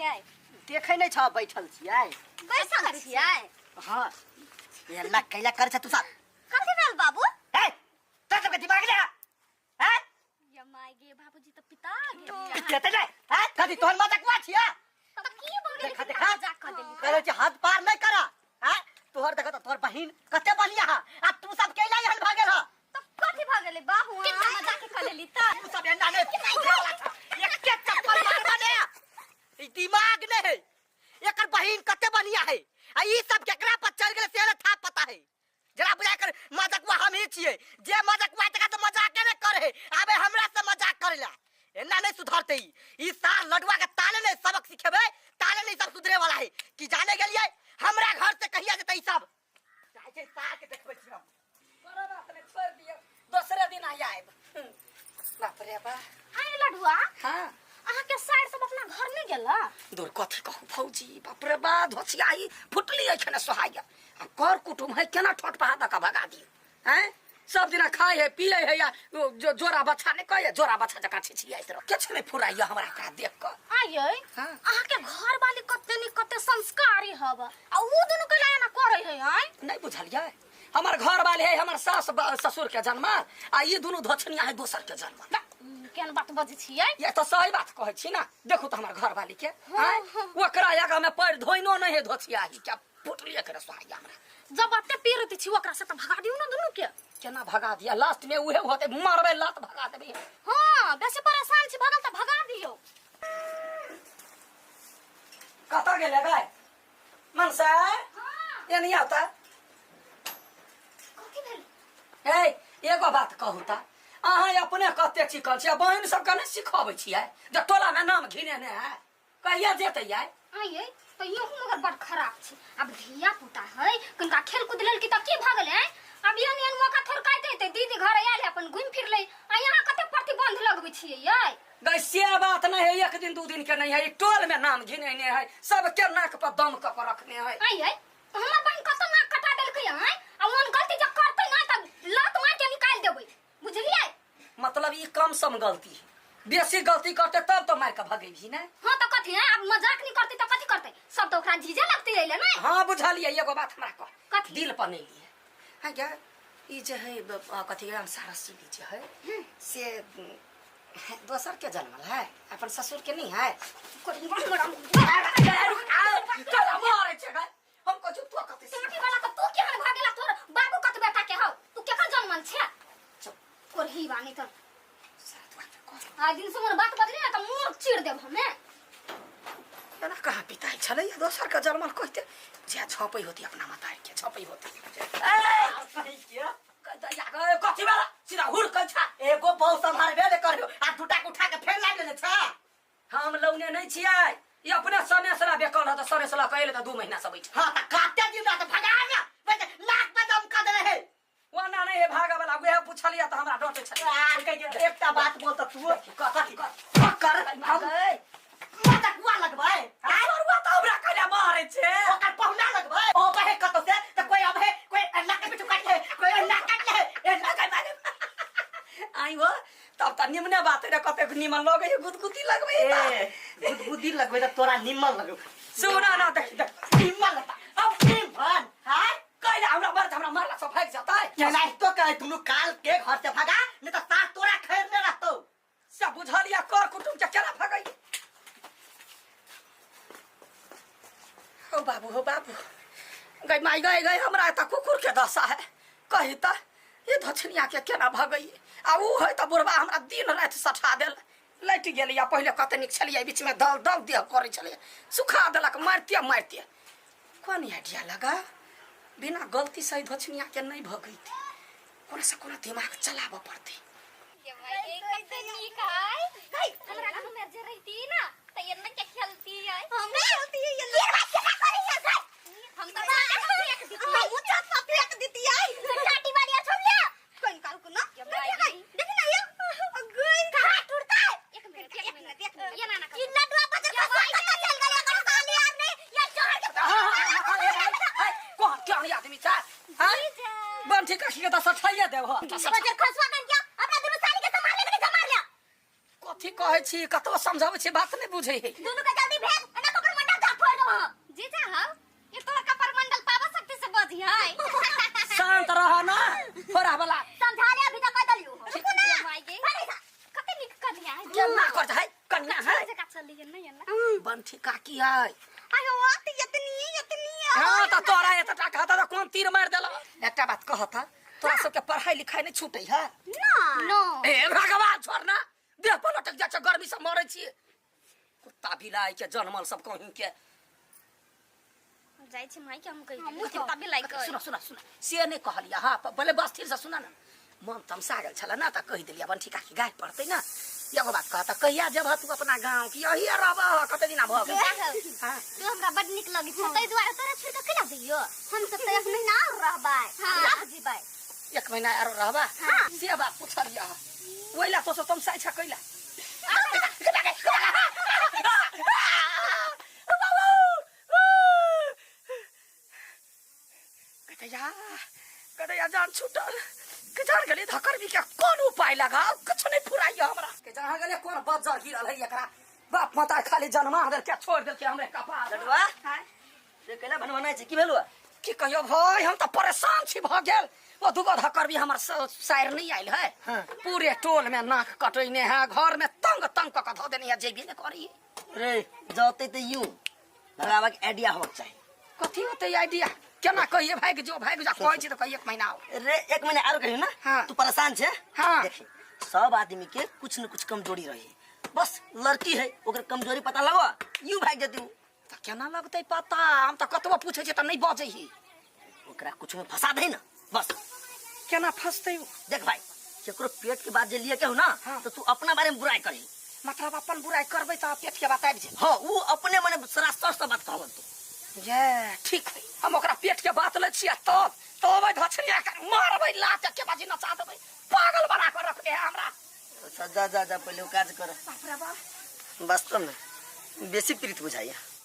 छियै? देखै नहि छह बैठल छियै। बैसल छियै? हाँ, एना कैला करै छ तू सब? कथी भेल बाबू? ए, तोरा सबके दिमाग नहि है? हैं? ये my गे बाबूजी तऽ पिता गेल। पितेतै नहि? हैं? कथी तोहर मजाकुआ छियै? तऽ की भऽ गेलै? देखा देखा मजाक कऽ देली। कहै छै हद पार नहि करा। हैं? तोहर देखऽ तऽ तोहर बहिन कते बढ़िया है आ तू सब कैला एहन भऽ गेल है? तऽ कथी भऽ गेलै बाबू? कितना मजाक कऽ लेली तऽ? तू सब एना नहि सुधरे वाला छ। एके चप्पल मारबा ने, ई दिमाग नहि है। एकर बहिन कते बढ़िया है आ ई सब केकरा पर चढ़ गेलै से नहि था पता है। जरा बुझा कर मजाकुआ हम ही छियै, जे मजाकुआ तकरा तऽ मजाके नहि करे आबे, हमरा से मजाक करे ला। एना नहीं सुधरते ई। ई सार लडुआ के ताले नहीं सबक सिखेबे, ताले नहीं सब सुधरे वाला है। कि जाने गेलिए हमरा घर से कहिया जेतै ई सब? चाहे छै सार के देखबै छी हम। कोनो बात नहीं, छोड़ दियौ, दोसरे दिन आई आयब। बाप रे बा। आइ लडुआ। हाँ। अहाँ के सार सब अपना घर नहीं गेला? दूर कथी कहू भौजी, बाप रे बा, धोसियाई फुटली एखन सोहाइया। आ कर कुटुम है, केना ठोट पहा दऽ कऽ भगा दियौ? हैं, सब दिना खाए है पिए है या ओ जो जोड़ा बच्छा नहीं कहे, जोड़ा बच्छा जकाँ छिछियाइत रह, किछु नहीं फुराइया हमरा ओकरा देख कऽ। आइयै। हाँ। अहाँ के घर वाली कते नी कते संस्कारी हब आ ऊ दुनू कैला एना करे है? आइ नहीं बुझलियै, हमर घर वाले है हमर सास ससुर के जन्मल आ ई दुनू धोछनिया है दोसर के जन्मल। ना, केहन बात बजै छियै? ये तो सही बात कहै छी ना। देखू तऽ हमर घर वाली के, आँय, ओकरा आगा में पैर धोइनो नहीं है धोछिया ही क्या फुटलिए करे सोहाइया हमरा। जब एते पीड़ित छी ओकरा से तऽ भगा दियौ ना दुनू के। केना भगा दिया? लास्ट में उहे होते, मारबै लात भगा देबै। हाँ, बेसी परेशान छी भगल तऽ भगा दियौ। कतऽ गेलै गाय मनसा? हाँ। एनी आता। कथी भेल? ए, एगो बात कहू तऽ अहाँ अपने कते चिकन छियै, बहिन सबके नहि सिखबै छियै जे टोला में नाम घिनेने है? कहिया जेतै आइ? आइयै तऽ यहू मगर बड़ खराब छै। आब धिया पुता है, कनिका खेल कूद लेलकी तऽ की भऽ गेलै? आब एहन एहन मौका थोड़ काटि देतै। दीदी घर आयल है, अपन घुमि फिर लै, आ यहाँ कते प्रतिबंध लगबै छियै यै? गै, से बात नहीं है, एक दिन दू दिन के नहीं है। ई टोल में नाम घिनेने है, सबके नाक पर दम कऽ के रखने है। आइयै तऽ हमर बहिन कतऽ नाक कटा देलकै? आँय, आ ओहन गलती जब करतै ना तऽ लात मारि के निकालि देबै, बुझलियै? मतलब ई कम सम गलती है, बेसी गलती करते तब तो मार के भगेबी ना। हाँ तो कथी है, अब मजाक नहीं करते तो कथी करते? सब तो ओकरा जीजे लगते अइले ना। हाँ बुझलियै। एगो बात हमरा कह। कथी? दिल पर नहीं लिए। हाँ क्या ई जे है कथी के सारा सीली जे है से दोसर के जन्मल है, अपन ससुर के नहीं है? हम कहै छियौ, तू कथी टोटी वाला के तू केहन भऽ गेला? तोर बाबू कत बेटा के हौ? तू केकर जन्मल छे? चुप। कोरही बानी त आज दिन से मोर बात बदली ना त मुंह चीर देब हमे। एना कहाँ पिताइ छलै दोसर के जन्मल कहते? जे छपै होती अपना मतारी के छपै होती। कथी वाला सीधा हुड़ कल छा। एगो बहु सम्हारबे ने करियो आ दूटा के उठा के फेर लाबि लेने छा। हम लौने नहीं छियै, ई अपने सनेसला बेकल रहत, सनेसला के एलै तऽ 2 महीना से बैठल। हाँ तऽ कते दिन रहत? भगा ना, वैसे नाक पे दम कऽ देने है। ओना नहीं है भागा वाला, उहे पुछलियै तऽ हमरा डटे छलै। आ, कहि के एकटा बात बोल तऽ तू कथी? कर हम मजकुआ लगबै? आय बरुआ तऽ हमरा कहिया मारै छै? ओकर पहुना लगबै। ओ बहे कतौ से तऽ कोई अबे, कोई अन्ना के पिछु काट ले, कोई अन्ना काट ले, अन्ना के मारे। आई हो, तब तऽ निमने बात रे, कतेक निमन लगै है, गुदगुदी लगबै है तऽ। ए, गुदगुदी लगबै तऽ तोरा निमन लगौ। सुना ना, देख देख। निमन लगता अब निमन। हाँ कैला हमरा मारत? हमरा मारला सब भागि जेतै। एनाहितो कहे दुनू काल के घर से भगा, नहीं तऽ सास तोरा खैरने रहतौ। से बुझलिया कर कुटुम के केना भगै? हो बाबू, हो बाबू, गई माई गई गई, हमरा तऽ कुकुर के दशा है। कही तऽ ये धछनिया के केना भगै? आ ऊ है तऽ बुढ़बा हमरा दिन राति सठा देल। लटि गेलियै। पहिले कते नीक छलियै, बीचमे दल दल देह करै छलियै, सुखा देलक मारिते मारिते। कोन आइडिया लगा? बिना गलती से धछनिया के नहीं भगैते, कोनो से कोनो दिमाग चलाबऽ पड़तै। ये भाई, कते नीक है। हमरा घर में जे रहती ना त एना के खेलती है। हम खेलती है ये बात केना करी है भाई? हम तो फेंक देती। हम छत पर फेंक देती है। टाटी वाली छोड़ ले। कोन काल को ना। ये भाई। देख ना ये गई कहाँ टूटता है? एक मिनट, एक मिनट, एक मिनट, ये ना ना। ई लडुआ बजर ये भाई। कत चल गया अगर साली आदमी ये जोड़ के कोन केहन आदमी छै? बन ठीक के तऽ सठाइए देब। बजर खसवा कर क्या अपना दुनू साली के संभाल ले के संभाल ले। कथी कहै छी? कतबो समझाबै छी, बात नहि बुझै है। दुनू के जल्दी भेज, एना को कर है कन्या है जगह चलिए नहीं है ना। बंठी काकी है। अरे वाह त इतनी इतनी। हाँ त तोरा एतटा कहता त कोन तीर मार देला। एकटा बात कहता, तोरा सबके पढ़ाई लिखाई नहीं छूटे है? ना। नो। ए भगवान, छोड़ ना, देह पर लटक जा छै, गर्मी से मरे छी। कुत्ता बिलाई के जनमल सब कहीं के। जाइ छी माई के हम कहि देबै कुत्ता बिलाई के। सुन सुन सुन, से नहीं कहलिया। हाँ, भले बस थिर से सुन ना, मन तमसा गेल छल ना त कहि देलिया बंठी काकी गाय पड़तै ना। एगो बात कहता, कहिया जेबह तू अपना गाँव कि यही रहबह? कते दिना भऽ गेल? हाँ। तू हमरा बड नीक लगै छै, ताहि दुआरे तोरा छोड़ के केना जइयो? हम सब त एक महीना और रहबै। हाँ। जेबै। एक महीना आरो रहबा? से बात पुछलिया, ओहि ला तो तमसाइ छ कैला? कतैया कतैया जान छूटल के जान गेलै। धकर भी के कोन उपाय लगाओ, कुछ नहीं फुराइयो हमरा के। जहाँ गेलै कोन बज्जर गिरल है, एकरा बाप माता खाली जन्मा देलकै, छोड़ देलकै हमरे कपार। लडुआ से कैला भनभनाइ छै? की भेलौ? की कहियो भाई, हम तऽ परेशान छी भऽ गेल। ओ दूगो धकर भी हमर सायर नहीं आयल है। पूरे टोल में नाक कटैने है, घर में तंग तंग कऽ के धऽ देने है, जेबे ने करी। रे जते त यूं भगावा के आइडिया होबाक चाही। कथी होतै आइडिया? केना कहिए भागि जो भागि जा? कहै छी तऽ कहिए एक महीना आओ। रे एक महीना आरो कहियो ना। हाँ। तू परेशान छे? हाँ। देखी, सब आदमी के कुछ न कुछ कमजोरी रही, बस लड़की है, ओकर कमजोरी पता लगो, यूं भाग जती। तऽ केना लगतै पता? हम तऽ कतबो पूछै छियै तऽ नहि बजै ही। ओकरा कुछ में फंसा दे ना बस। केना फंसतै ओ? देख भाई, केकरो पेट के बात जे लिए के हो ना। हाँ। तो तू अपना बारे में बुराई करी। मतलब अपन बुराई करबै तऽ पेट के बात आबि जेतै? हाँ, वो अपने मने सरासर से बात कहबन तू। ये ठीक है, हम ओकरा पेट के बात लै छियै तब तब धछनिया के मारबै लात के बाजी, नचा देबै, पागल बना के रखने है हमरा। अच्छा, जा जा जा, पहले वो काज कर। बाप रे बाप। वास्तव में बेसी पीड़ित बुझाइया।